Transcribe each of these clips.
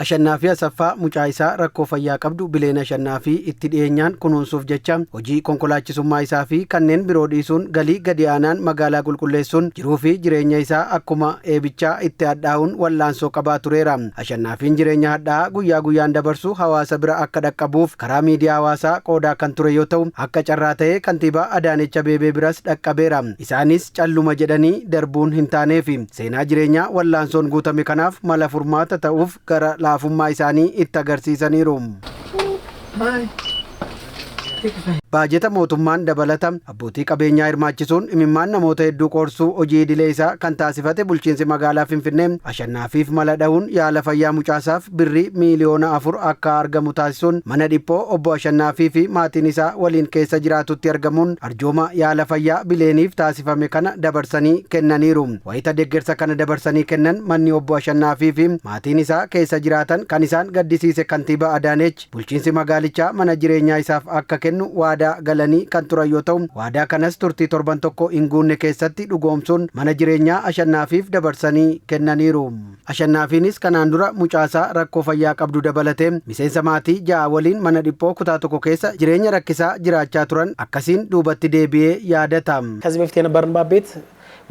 Ashannaafii Asaffaa mucaa isaa rakkoo fayyaa qabdu Bileen Ashannaafii itti dhiyeenyaan kunuunsuuf jecha hojii konkolaachisummaa isaa fi kanneen biroo dhiisuun galii gadi aanaan magaalaa qulqulleessuun jiruu fi jireenya isaa akkuma eebichaa itti hadhaa'uun wallaansoo qabaa tureera. Ashannaafiin jireenya hadhaa'aa guyyaa guyyaan dabarsu hawaasa bira akka dhaqqabuuf karaa miidiyaa hawaasaa qoodaa kan ture yoo ta'u, akka carraa ta'ee kantiibaa Adaanech Abeebee biras dhaqqabeera. Isaanis calluma jedhanii darbuun hin taaneefi seenaa jireenyaa wallaansoon guutame kanaaf mala furmaata ta'uuf gara laafummaa isaanii itti agarsiisaniiru. Baajeta mootummaan dabalata abbootii qabeenyaa hirmaachisuun imimmaan namoota hedduu qoorsuu hojii idilee isaa kan taasifate bulchiinsi magaalaa Finfinnee Ashannaafiif mala dha'uun yaala fayyaa mucaasaaf birrii miiliyoona 4 akka argamu taasisuun mana dhiphoo obbo Ashannaafii fi maatiin isaa waliin keessa jiraatutti argamuun arjooma yaala fayyaa Bileeniif taasifame kana dabarsanii kennaniiru. Wayita deeggarsa kana dabarsanii kennan manni obbo Ashannaafii fi maatiin isaa keessa jiraatan kan isaan gaddisiise kantiibaa Adaanech, bulchiinsi magaalichaa mana jireenyaa isaaf akka kennu waadaa galanii kan turan yoo ta'u, waadaa kanas turtii torban tokko hin guunne keessatti dhugoomsuun mana jireenyaa Ashannaafiif dabarsanii kennaniiru. Ashannaafiinis kanaan dura mucaasaa rakkoo fayyaa qabdu dabalatee miseensa maatii ja'a waliin mana dhiphoo kutaa tokko keessa jireenya rakkisaa jiraachaa turan akkasiin duubatti deebi'ee yaadata. ከዚህ በፊት የነበርንባት ቤት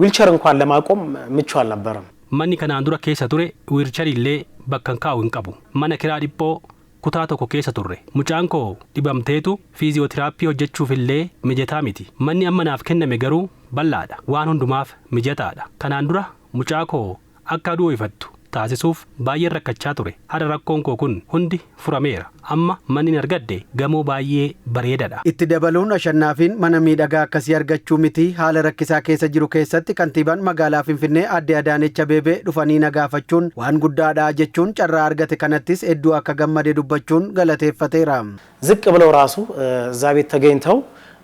ዊልቸር እንኳን ለማቆም ምቹ አልነበረም። Manni kanaan dura keessa ture wiilcharii illee bakka hin kaa'u hin qabu. Mana kiraa dhiphoo kutaa tokko keessa turre. Mucaan koo dhibamteetu fiiziyootiraappii hojjechuuf illee mijataa miti. Manni amma naaf kenname garuu bal'aadha. Waan hundumaaf mijataadha. Kanaan dura mucaa koo akka aduu ifattu taasisuuf baay'een rakkachaa ture. Hada rakkoon koo kun hundi furameera. Amma manni hin argadde gamoo baay'ee bareedaadha. Itti dabaluun Ashannaafiin mana miidhagaa akkasii argachuu miti, haala rakkisaa keessa jiru keessatti kantiibaan magaalaa Finfinnee aadde Adaanech Abeebee dhufanii na gaafachuun waan guddaadha jechuun carraa argate kanattis hedduu akka gammade dubbachuun galateeffateera. ዝቅ ብለው ራሱ እዛ ቤት ተገኝተው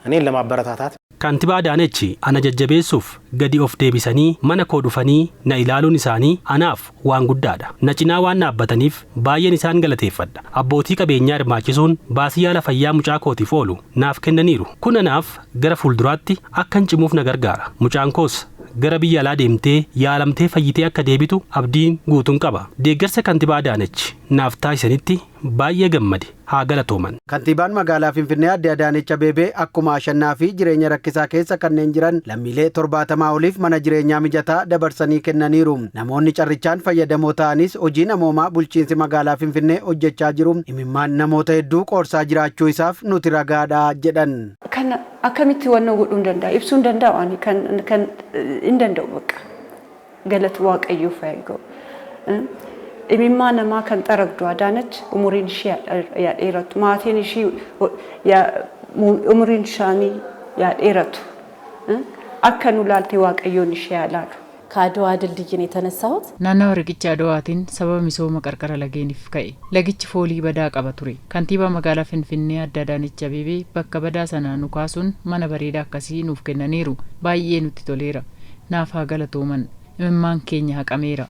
እኔን ለማበረታታት Kantiibaa Adaanechi ana jajjabeessuuf gadi of deebisanii mana koo dhufanii na ilaaluun isaanii anaaf waan guddaadha. Na cinaa waan dhaabbataniif baay'een isaan galateeffadha. Abbootii qabeenyaa hirmaachisuun baasii yaala fayyaa mucaa kootiif oolu naaf kennaniiru. Kun anaaf gara fuulduraatti akkan cimuuf na gargaara. Mucaan koos gara biyya alaa deemtee yaalamtee fayyitee akka deebitu abdiin guutuun qaba. Deeggarsa kantiibaa Adaanech naaf taasisanitti baay'ee gammade, haa galatooman. Kantiibaan magaalaa Finfinnee aadde Adaanech Abeebee akkuma Ashannaa fi jireenya rakkisaa keessa kanneen jiran lammiilee 70 oliif mana jireenyaa mijataa dabarsanii kennaniiru. Namoonni carrichaan fayyadamoo ta'anis hojii namoomaa bulchiinsi magaalaa Finfinnee hojjechaa jiru imimmaan namoota hedduu qoorsaa jiraachuu isaaf nuti ragaadha jedhan. Kana akkamitti wannoo godhuu hin danda'a, ibsuu hin danda'u, ani kan hin danda'u, bakka galata Waaqayyoof haa ga'u. Imimmaa namaa kan xaragdu Adaanach umuriin ishee yaa dheeratu, maatiin ishii umuriin isaanii yaa dheeratu, akka nu laalte Waaqayyoon ishee haa laalu. ከአድዋ ድልድይ ነው የተነሳሁት። Naannawa riqicha Adawaatiin sababa misooma qarqara lageeniif ka'e. Lagichi foolii badaa qaba ture. Kantiibaa magaalaa Finfinnee Aadde Adaanech Abeebee bakka badaa sana nu kaasuun mana bareedaa akkasii nuuf kennaniiru. Baay'ee nutti toleera. Naaf haa galatooman. Imimmaan keenya haqameera.